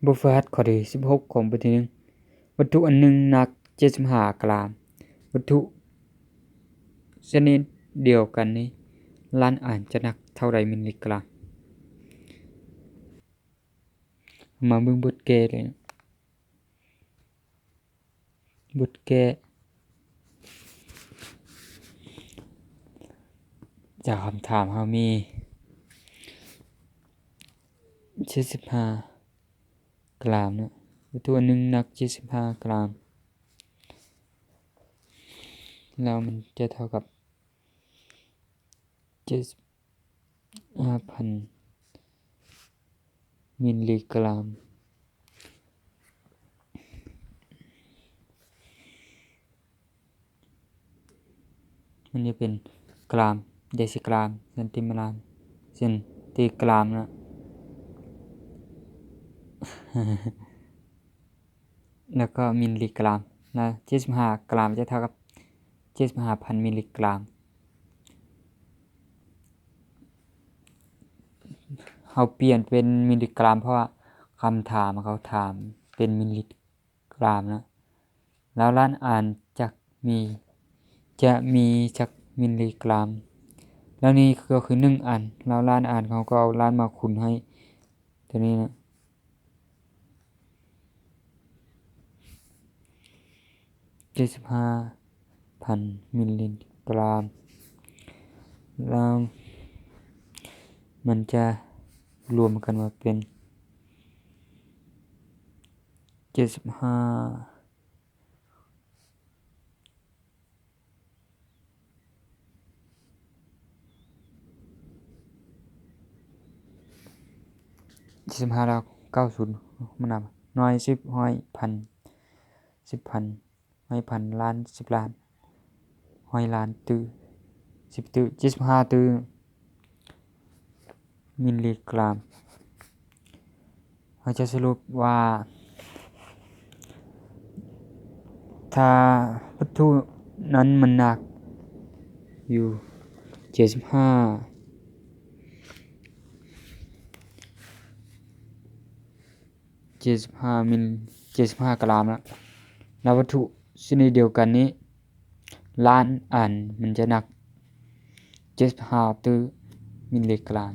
ບົດຝຶກຫັດຂໍ້ທີສິບຫົກຂອງບົດທີໜຶ່ງ ວັດຖຸອັນໜຶ່ງໜັກເຈັດສິບຫ້າກຣາມ. ວັດຖຸຊະນິດດຽວກັນນີ້ ລ້ານອັນຈະໜັກເທົ່າໃດມິນລີກຣາມ? ເຮົາມາເບິ່ງບົດແກ້ເລີຍ. ບົດແກ້ ຈາກຄຳຖາມເຮົາມີເຈັດສິບຫ້າກຣາມເນາະ, ວັດຖຸອັນໜຶ່ງໜັກເຈັດສິບຫ້າກຣາມ ແລ້ວມັນຈະເທົ່າກັບ ເຈັດສິບຫ້າພັນມິນລີກຣາມ. ມັນຈະເປັນກຣາມ, ເດຊິກຣາມ, ເຊັນຕີກຣາມ, ເຊັນຕີກຣາມນະ ແລ້ວກໍມິນລີກຣາມ ແລ້ວເຈັດສິບຫ້າກຣາມຈະເທົ່າກັບເຈັດສິບຫ້າພັນມິນລີກຣາມ. ເຮົາປ່ຽນເປັນມິນລີກຣາມ ເພາະວ່າຄຳຖາມເຂົາຖາມເປັນມິນລີກຣາມນະ. ແລ້ວລ້ານອັນຈັກມີ ຈະມີຈັກມິນລີກຣາມ? ແລ້ວນີ້ກໍຄືໜຶ່ງອັນ ແລ້ວລ້ານອັນ ເຮົາກໍເອົາລ້ານມາຄູນໃຫ້ຕົວນີ້ນະ. ເຈັດສິບຫ້າພັນມິນລີກຣາມ ແລ້ວມັນຈະລວມກັນມາເປັນເຈັດສິບຫ້າ ເຈັດສິບຫ້າແລ້ວເກົ້າສູນ ມັນນຳ ໜ່ວຍ ສິບ ຮ້ອຍ ພັນ ສິບພັນ ຮ້ອຍພັນ ລ້ານ ສິບລ້ານ ຮ້ອຍລ້ານຕື້ ສິບຕື້ ເຈັດສິບຫ້າຕື້ ມິນລີກຣາມ. ເຮົາຈະສະຫຼຸບວ່າ ຖ້າວັດຖຸນັ້ນມັນໜັກຢູ່ເຈັດສິບຫ້າ ເຈັດສິບຫ້າມິນ ເຈັດສິບຫ້າກຣາມນະ ແລ້ວວັດຖຸຊະນິດດຽວກັນນີ້ ລ້ານອັນ ມັນຈະໜັກເຈັດສິບຫ້າຕື້ມິນລີກຣາມ.